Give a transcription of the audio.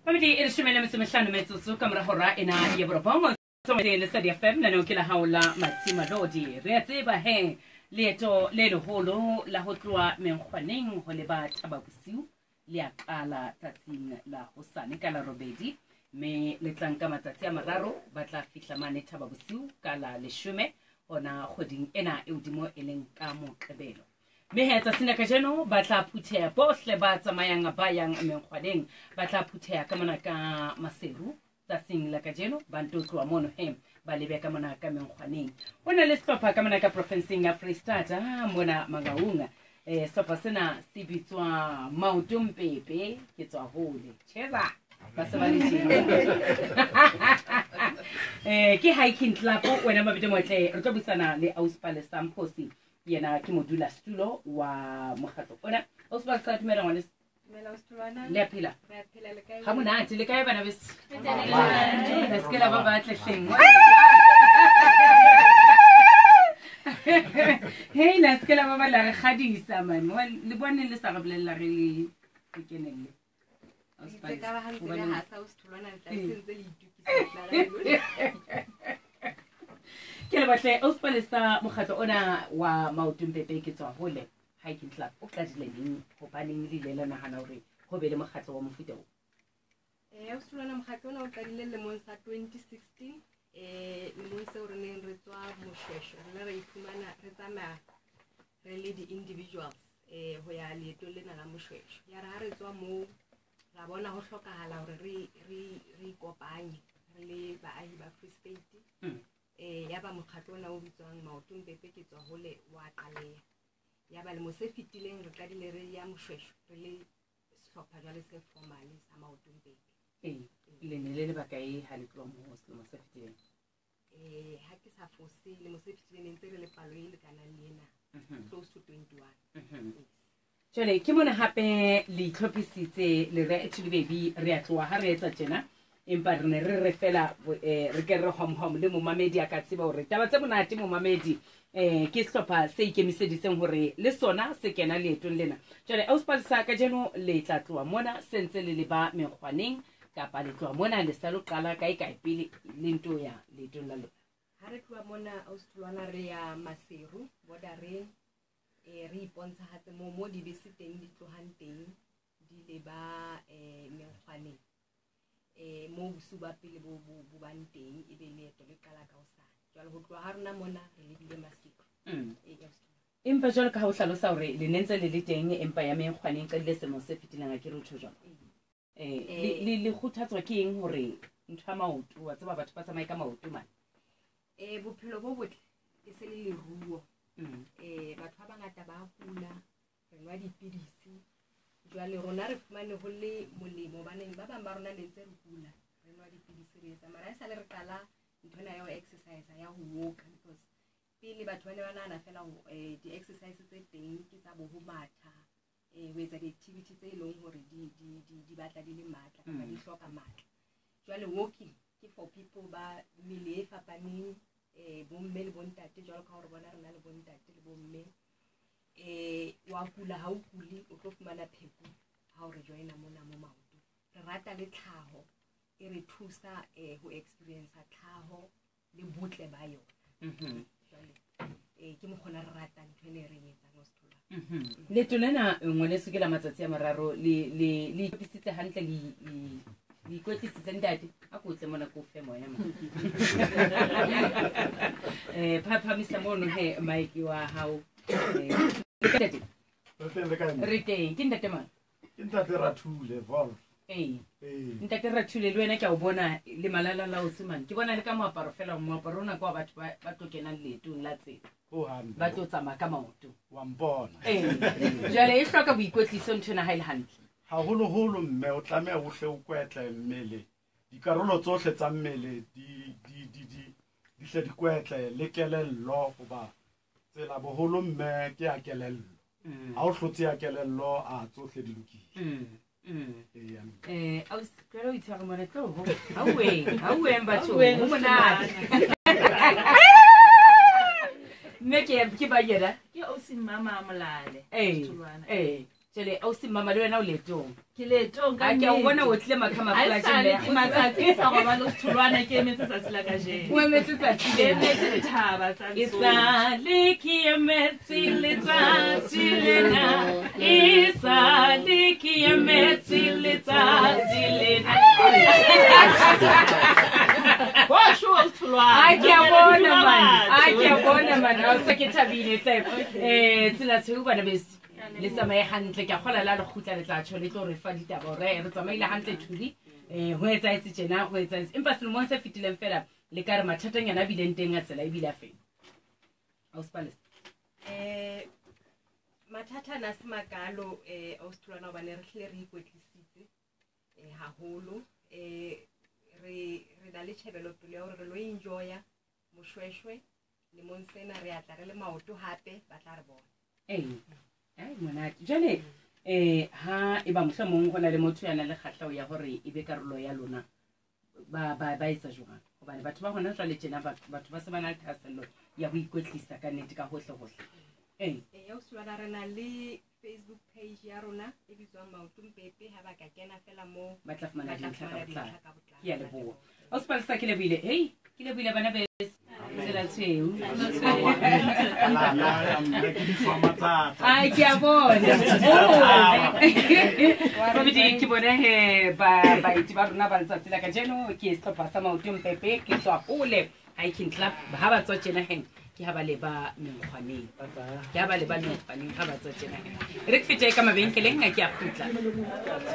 Mamedi e leshome le metso e mehlano metsotso ka mora hora ena ya borobong Lesedi FM lenaneo ke la hao la Matsimalodi. Re a tseba he leeto le leholo la ho tloha menkgwaneng ho leba Thaba Bosiu le a qala tsatsing la hosane ka la robedi mme le tlang ka matsatsi a mararo ba tla fihla mane Thaba Bosiu ka la leshome hona kgweding ena e hodimo e leng ka Moqebelo. Mme he tsatsing la kajeno ba tla phutheha bohle ba tsamayang ba yang menkgwaneng ba tla phutheha ka mona ka Maseru tsatsing la kajeno ba nto tloha mono he ba lebe ka mona ka menkgwaneng. Ho na le sehlopha ka mona ka profenseng ya Freistata mona Mangaung. Sehlopha sena se bitswa Maotompepe ke tswa hole. Cheza ba se ba le teng. Ke hiking club wena Mabidi Motle re tlo buisana le Ausi Palesa Mphosi yena ke modulasetulo wa mokgatlo ona. Ausi Palesa dumela ngwaneso. Le a phela ga monate le kae bana beso le seke la ba batle hleng hei la seke la ba ba la re kgadisa mane le bone le sa re bolelela re le kenelle. Ke le batle o sepalesa mokgatlo ona wa Maotompepe ke tswa hole hiking club o qadile neng hobaneng le ile la nahana hore ho be le mokgatlo wa mofuta o? Ausi mokgatlo ona o qadile lemong sa 2016 lemong seo re neng re tswa Moshweshwe re ne re iphumana re tsamaya re le di-individuals ho ya leetong lena la Moshweshwe. Ya re ha re tswa moo ra bona ho hlokahala hore re re re ikopanye re le baahi ba Free State. Ya ba mokgatlo ona o bitswang Maotompepe ke tswa hole wa qaleha. Ya ba lemo se fetileng re qadile re ya Moshweshwe re le sehlopha jwale se formale sa Maotompepe. Ee, le ne le le bakae ha le tloha moo selemo se fetileng? Ha ke sa fose lemo se fetileng ne ntse re le palo e lekanang le ena, close to 21. Yes. Jwale ke mona hape le itlhophisitse le re actually baby re a tloha ha re etsa tjena empa re ne re re fela re ke re hom hom le momamedi a ka tseba hore taba tse monate momamedi ke sehlopha se ikemiseditseng hore le sona se kena leetong lena. Jwale Ausi Palesa kajeno le tla tloha mona se ntse le leba menkgwaneng kapa le tloha mona le sa lo qala kae kae pele le nto ya leetong la lona? Ha re tloha mona Ausi Tholwana re ya Maseru bordereng re ipontshahatse moo mo dibese teng di tlohang teng di leba menkgwaneng moo bosiu ba pele bo bo bang teng ebe leeto le qala ka hosane. Jwale ho tloha ha rona mona re lebile Maseru. Empa jwalo ka ha o hlalosa hore le ne ntse le le teng empa ya menkgwaneng qadile selemo se fetileng ha ke re tjho jwalo. Le kgothatswa ke eng hore ntho ya maoto wa tseba batho ba tsamaye ka maoto mane? Bophelo bo botle e se le leruo. Batho ba bangata ba kula re nwa dipidisi. Jwale rona re fumane ho le molemo hobaneng ba bang ba rona ne ntse re kula re nwa dipidisi re etsa mara haesale re qala nthwena ya ho exercise ya ho walk because pele batho ba ne ba nahana fela ho di-exercise tse teng ke tsa bo ho matha ho etsa di-activity tse leng hore di batla di le matla kapa di hloka matla. Jwale walking ke for people ba mmele e fapaneng bomme le bontate jwalo ka hore bona rena le bontate le bomme. Wa kula ha o kule o tlo fumana pheko ha o re joina mona mo maoto. Re rata le tlhaho e re thusa ho experience tlhaho le botle ba yona. Jwale ke mokgona re rata ntho ene re etsang o sethola. Leeto lena ngwaneso ke la matsatsi a mararo le le le itlhophisitse hantle le le ikwetlisitse ntate a ko tle mona ko fe moya ma. Phaphamisa mono he mike wa hao. Ntate. Re teng ke ntate mang? Ke ntate Rathule Wolf. Ntate Rathule le wena ke a o bona le malala la Osman. Ke bona le ka moaparo fela moaparo ona kwa batho ba tlo kenang leetong la tsela. Ba tlo tsamaya ka maoto. Wa mpona. Jwale e hloka boikwetliso ntho ena ha e le hantle. Haholoholo mme o tlameha o hle o kwetle mmele. Dikarolo tsohle tsa mmele di di di di di hle di kwetle le kelello hoba tsela boholo mme ke ya kelello. Ha o hlotse ya kelello a tsohle di lokile. Ausi, jwale o itshware mona, tlo ho. Ha o weng, ha o weng batho, ho monate. Mme ke ba yena. Ke ausi Mama Molale. Ee. Tholwana. Ee. Jwale ausi Mama le wena o leetong. Ke leetong ka A ke a o nnete. bona o tlile Ha esale makhamafolaje. ke matsatsi ke sa robale Tholwana, ke emetse tsatsi la kajeno. O emetse tsatsi Ke lena. emetse dithaba tsa E Lesotho. sale ke emetse letsatsi lena. E sale ke emetse letsatsi lena. Ho sure, Tholwana. A ke a bona man. A ke a Batho. bona man. Ha o se ke thabile hle. Tsela tshweu bana beso. Le tsamaye hantle, ke a kgola la le kgutla le tla tjho le tlo re fa ditaba hore re tsamaile hantle Thuli. Ho etsahetse tjena, ho etsahetse. Empa selemong se fetileng fela le ka re mathatanyana a bileng teng a tsela ebile a feng. Ausi Palesa. Mathata a na se makalo, ausi Tholwana, hobane re hlile re ikwetlisitse haholo. Re na le tjhebelopele ya hore re lo enjoya moshweshwe lemong sena, re atla re le maoto hape ba tla re bona. Ee. Ai monate. Jwale ha eba mohlomong ho na le motho ya nang le kgahleho ya hore e be karolo ya lona, ba etsa jwang? Hobane batho ba hona jwale tjena batho ba se ba na le thahasello ya ho ikwetlisa ka nnete ka hohle hohle. Ee. Ausi Tholwana, re na le Facebook page ya rona e bitswang Maoto Mpepe, ha ba ka kena fela moo ba tla fumana ba tla dintlha ka fumana botlalo. dintlha ka botlalo. Ke a leboha. Ausi Palesa, ke lebohile. Hei, ke lebohile bana beso. Tsela tshweu. Ya, mme ke dihlwamatsatsa. Ai, ke a bona. Babedi, ke bone he baeti ba rona ba letsatsi la kajeno ke sehlopha sa Maoto Mpepe, ke tswa hole hiking club. Ha ba tswa tjena he, ke ha ba leba menkgwaneng. Ke ha ba leba menkgwaneng ha ba tswa tjena he. Re ke fete ka mabenkeleng, a ke a kgutla.